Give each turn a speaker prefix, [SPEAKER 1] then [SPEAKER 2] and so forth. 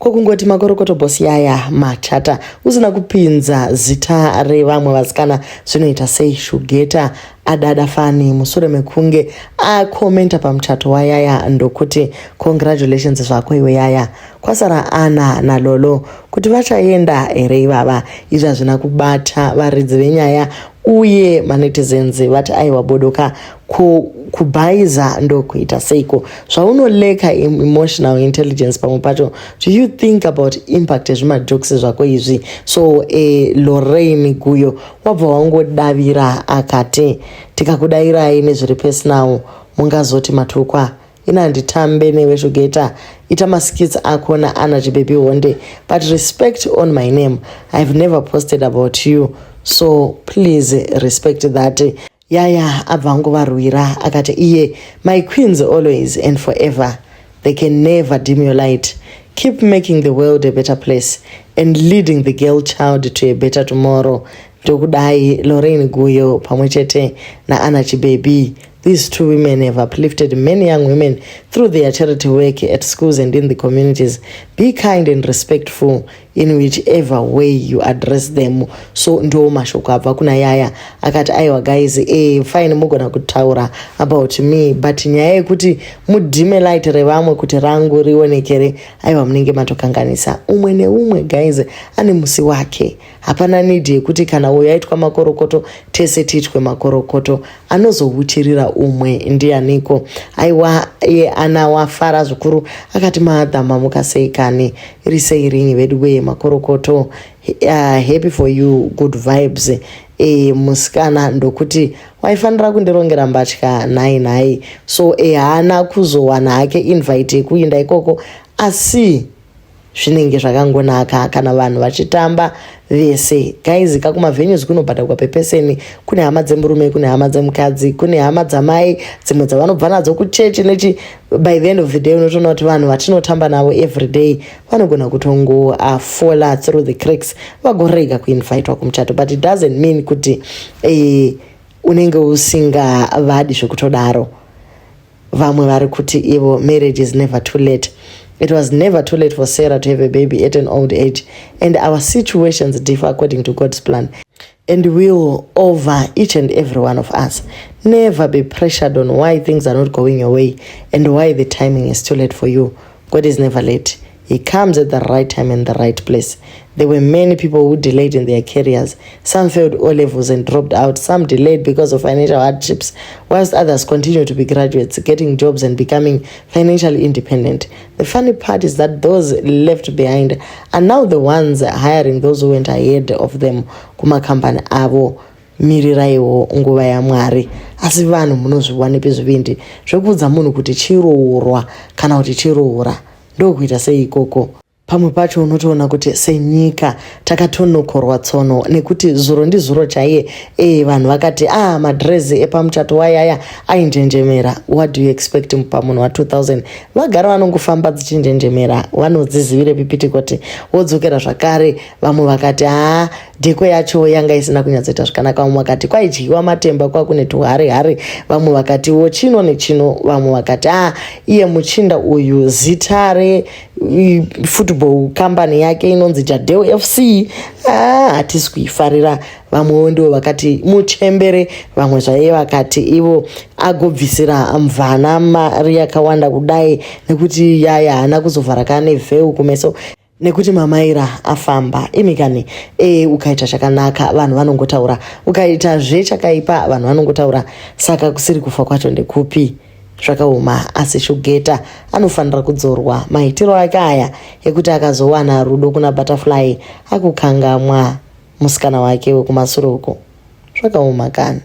[SPEAKER 1] Ko kungoti makorokoto boss Yaya machata usina kupinza zita revamwe vasikana zvinoita sei? Shugeta adada fani mushure mekunge akomenta pamuchato waYaya ndokuti congratulations zvako iwe Yaya. Kwasara Ana naLolo kuti vachaenda here ivava? Izvi hazvina kubata varidzi venyaya uye manetizens vati aiwa bodoka kubhaiza ndokuita seiko zvaunoleka emotional intelligence pamwe pacho do you think about impact yezvimajokes zvako izvi so Lorraine Guyo wabva wangodavira akati tikakudairai nezviri personal mungazoti matukwa ina handitambe newe Shugeta ita maskits ako naAna Chibaby Honde but respect on my name. I've never posted about you, so please respect that. Yaya abva angovarwira akati iye, "My queens, always and forever. They can never dim your light. Keep making the world a better place and leading the girl child to a better tomorrow." Ndokudai Lorraine Guyo pamwe chete naAna Chibaby. These two women have uplifted many young women through their charity work at schools and in the communities. Be kind and respectful in whichever way you address them. So ndo mashoko abva kuna Yaya akati aiwa guys, fine, mugona kutaura about me, but nyaya yekuti mudhime light revamwe kuti rangu rionekere, aiwa, munenge matokanganisa. Umwe neumwe, guys, ane musi wake. Hapana need yekuti kana uyo aitwa makorokoto tese tiitwe makorokoto. Anozouchirira umwe ndianiko? Aiwa, iye Ana wafara zvikuru akati maadhama mukasei kani, iri sei ringi vedu wee, makorokoto, happy for you, good vibes. Musikana ndokuti waifanira kundirongera mbatya nhai nhai. So haana kuzowana hake invite yekuinda ikoko, asi zvinenge zvakangonaka kana vanhu vachitamba vese. Guys, kakumavenues kunobhadharwa per person. Kune hama dzemurume, kune hama dzemukadzi, kune hama dzamai, dzimwe dzavanobva nadzo kuchechi nechi. By the end of the day unotoona kuti vanhu vatinotamba navo every day vanogona kutongofola through the cracks, vagorega kuinvitwa kumuchato, but it doesn't mean kuti unenge usingavadi zvekutodaro. Vamwe vari kuti ivo, "Marriage is never too late. It was never too late for Sarah to have a baby at an old age, and our situations differ according to God's plan and will over each and every one of us. Never be pressured on why things are not going your way and why the timing is too late for you. God is never late. He comes at the right time and the right place. There were many people who delayed in their careers. Some failed O levels and dropped out. Some delayed because of financial hardships, whilst others continue to be graduates, getting jobs and becoming financially independent. The funny part is that those left behind are now the ones hiring those who went ahead of them kumakambani avo. Miriraiwo nguva yaMwari." Asi vanhu munozviwanepi zvivindi zvekuudza munhu kuti chiroorwa kana kuti chiroora? Ndokuita sei ikoko? Pamwe pacho unotoona kuti senyika takatonokorwa tsono, nekuti zuro ndizuro chaiye vanhu vakati madhirezi epamuchato wayaya ainjenjemera. What do you expect pamunhu wa2000? Vagara vanongofamba dzichinjenjemera, vanodzizivire pipitikoti. Wodzokera zvakare, vamwe vakati haa, decor yacho yanga isina kunyatsoita zvakanaka. Vamwe vakati kwaidyiwa matemba, kwakune tuhari hari. Vamwe vakatiwo chino nechino. Vamwe vakati iye muchinda uyu zita refootball company yake inonzi Jadel FC, hatisi kuifarira. Vamwewo ndivo vakati muchembere. Vamwe zvaiye vakati ivo agobvisira mvana mari yakawanda kudai nekuti yaya haana kuzovhara kane veil kumeso nekuti mamaira afamba. Imikani, ukaita chakanaka vanhu vanongotaura, ukaitazve chakaipa vanhu vanongotaura. Saka kusiri kufa kwacho ndekupi? Zvakaoma. Asi Shugeta anofanira kudzorwa maitiro ake aya ekuti akazowana rudo kuna Butterfly akukangamwa musikana wake wekumasure uko. Zvakaoma kani.